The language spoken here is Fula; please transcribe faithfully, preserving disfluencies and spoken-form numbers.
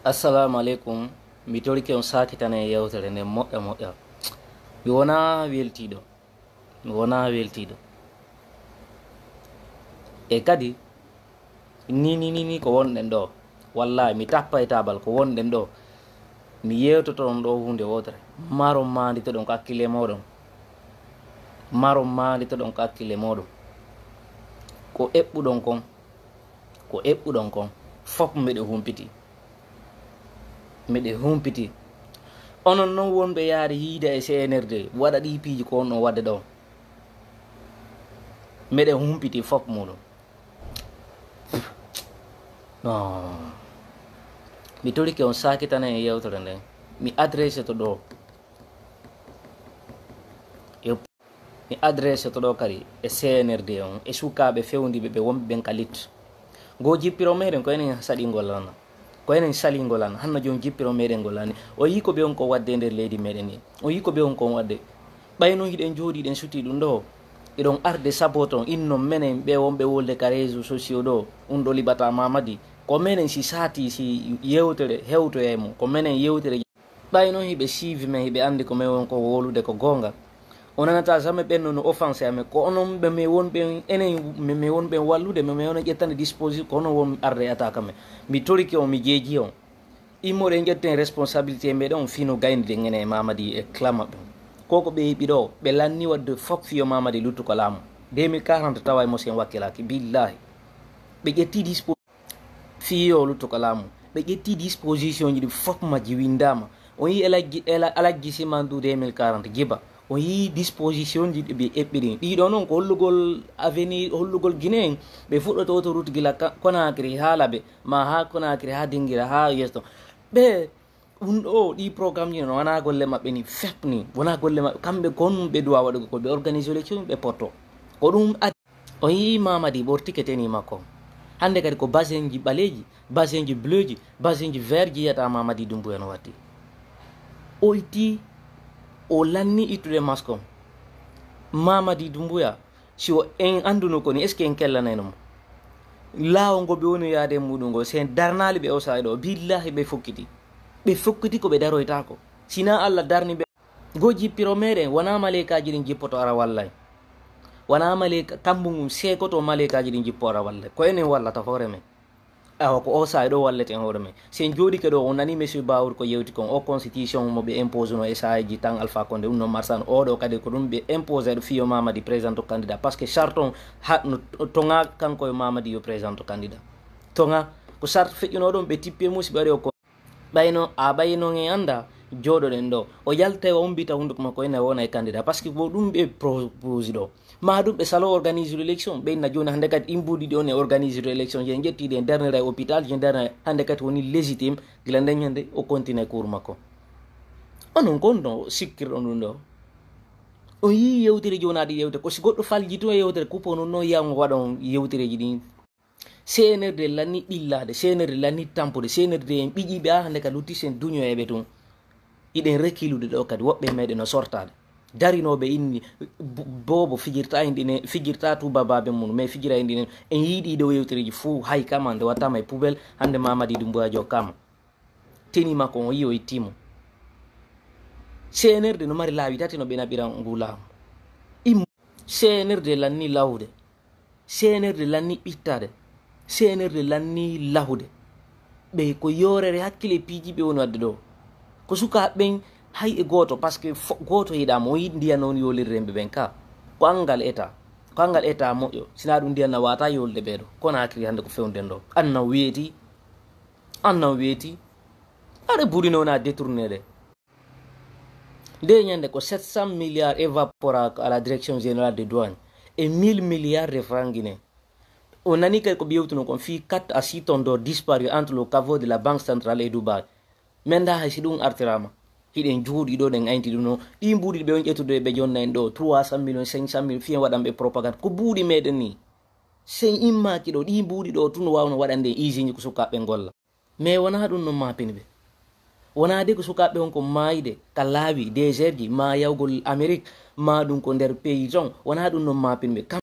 Assalamu aleykum. Mi torike on sakitane e yewtere nden moƴƴa moƴƴa. Mi wona weltiiɗo. Mi wona weltiiɗo. E kadi, ni, ni, ni, ni ko wonɗen ɗo. Wallahi, mi tappa e tabal ko wonɗen ɗo. Mi yewtoto on ɗo huunde wotere. Maron manditoɗon ko hakkille moɗon. Maron manditoɗon ko hakkille moɗon. Ko eɓɓuɗon kon, ko eɓɓuɗon kon, fof miɗo humpiti. Miɗo humpiti. Onon non wonɓe yaade yiida e C N R D, waɗa ɗi piiji ko on ɗon waɗde ɗo. Miɗo humpiti fof muɗum. Non. Mi torike on sakitane e yewtere nden. Mi adresse to ɗo. Yo Mi adresse to ɗo kadi e C N R D on, e sukaaɓe fewndiiɓe ɓe wonɓe ɓen ka lit. Ngo jippiro meɗen ko enen saɗingol lana. Ko enen salingol lana. Hanno jooni jippiro meɗen ngol lani. O yii ko ɓe on ko waɗde e nder leydi meɗen ni. O yii ko ɓe on ko waɗde. Ɓay non hiɗen jooɗi ɗen suti ɗum ɗo. Iɗon arde saboton innon menen ɓe wonɓe wolde ka réseaux sociaux ɗo. Un ɗo liɓata Mamadi. Ko menen si saati si yewtere hewtoyay mo. Ko menen yewtere Ɓay non hiɓe siivi men, hiɓe anndi ko men won ko wowlude ko goonga. O nanata jamais ɓen no offensé amen. Ko onon ɓe men won ɓen, enen ɓe men won ɓen wallude, ɓe men wona ƴettande disposition, ko onon won arde attaque amen. Mi torike on, mi jeeji on. Immoɗen ƴetten responsabilité meɗen on fino gaynde ene e Mamadi e clan maɓɓe. Ko ko ɓe yiɓi ɗo, ɓe lanni waɗde fof fiyo Mamadi luttu ko laamu. Deux mille quarante tawa e mo sen wakkilaaki, billahi. Ɓe ƴetti dispo- Fii yo luttu ko laamu. Ɓe ƴetti disposition ji ɗi fof majji winndaama. On yii Elajji, Ela-, Alajji Simandu deux mille quarante jiba. On yii disposition ji ɗi ɓe eɓɓi ɗin. Ɗiɗo noon ko hollugol avenir, hollugol Guinée en. Ɓe fuɗɗoto autoroute gila Ka-, Conakry haa Labe, ma haa Conakry, haa Dingira, haa yeeso. Ɓe, ɗum ɗo, ɗi programme ji no wonaa golle maɓɓe ni, fep ni. Wonaa golle maɓɓe. Kamɓe kon ɓe duwa waɗugo ko ɓe organise élection, ɓe potto. Ko ɗum ad-, On yii Mamadi ɓortike tenue makko. Hannde kadi ko basenji ɓaleeji, basenji bleuji, basenji vertji yiyata Mamadi Doumbouya no watti. O itti, o lanni ittude masque on. Mamadi Doumbouya, si o en annduno ko ni, est-ce que en kellanayno mo? Laawol ngo ɓe woni yaade e muɗum ngo, si en darnaali ɓe o saa'i ɗo, billahi ɓe fokkiti. Ɓe fokkiti ko ɓe daroytaako. Sinaa Allah darni ɓe. Ngo jippiro meɗen, wonaa maleykaaji ɗin jippoto ara wallay. Wonaa maleyka, kammu ngun seekoto maleykaaji ɗin jippo ara wallay. Ko enen wallata hoore men. Awa ko o saa'i ɗo walleten hoore men. Si en jooɗike ɗo, on nani Monsieur Baour ko yewti kon, o constitution mo ɓe impose no e saaji tan Alpha Condé, ɗum no marsano. O ɗo kadi ko ɗum ɓe impose ɗo fiyo Mamadi présente candidat. Parce que charte on ha, no toŋa kanko e Mamadi yo présente candidat. Toŋa ko charte feƴƴuno ɗon ɓe tippe musi ɓe waɗi o ko Ɓayno, a ɓay non en annda, jooɗoɗen ɗo. O yalta o umbita hunduko makko ina wona e candidat. Parce que ko ɗum ɓe propose ɗo. Ma ɗum ɓe salo organise élection, ɓe inna jooni hannde kadi ɗin mbuuɗi ɗi on e organise élection, je ƴettiɗi en darnira e hôpital, je darnira hannde kadi woni légitime, gila nden ñande o continue cours makko. Onon kon no sikkirɗon ɗum ɗo. On yii yewtere jooni aɗa yewte, ko si goɗɗo falji tun e yewtere, kupo non no yiya on waɗa on yewtereji ɗin. C N R D lanni ɓillaade, C N R D lanni tampude, C N R D en ɓiƴiiɓe haa hannde ka lutti sen duñoyeeɓe tun. Iɗen rekilude ɗo kadi, woɓɓe meɗen no sortaade. Darinooɓe inni, bo-, boobo fijirta en ɗine, fijirta tuuba baabe mum, mais fijira en ɗinen. En yiiɗi ɗo yewtereji fuu, hay kama nde wattama e poubelle, hannde Mamadi Doumbouya Diop kama. Teni makko on yi'i o itti mo. C N R D no mari laawi tati no ɓe naɓira ngu laamu. Im-, C N R D lanni lawde. C N R D lanni ɓittaade. C N R D lanni lahude. Ɓe ko yoorere hakkile piiji ɓe woni waɗde ɗo. Ko sukaaɓe ɓen hay e gooto, parce que fo-, gooto yiɗaama, o yiɗi ndiyan no woni yoolirde yimɓe ɓen ka. Ko anngal état. Ko anngal état moƴƴo. Sinaa ɗum ndiyan na waata yoolde ɓee ɗo. Kono hakiri hannde ko fewnden ɗo. Anna weeti. Anna weeti. Aɗa buuri no wona détourné de. Nde ñande ko sept cents milliards évapora à la direction générale des douanes et mille milliards de francs guinéens. On nani kadi ko ɓe yewtuno kon fii quatre à six tonnes d'or disparu entre le caveau de la Banque centrale et Dubaï. Men da hay si ɗum artirama. Hiɗen jooɗi ɗo ɗen aynti ɗum no. Ɗi mbuuɗi ɓe on ƴettude ɓe jonna en ɗo trois cent millions, cinq cent millions, fiyen waɗan ɓe propagande. Ko buuɗi meɗen ni. Sen immaki ɗo, ɗi mbuuɗi ɗo tun wawno waɗande en usine ko sukaaɓe golla. Mais wonaa ɗum noon maapini ɓe. Wonaa de ko sukaaɓe on ko maayde ka laawi, désert ji, ma yawgol Amérique, ma ɗum ko nder pays ton. Wonaa ɗum noon maapini ɓe. Kam-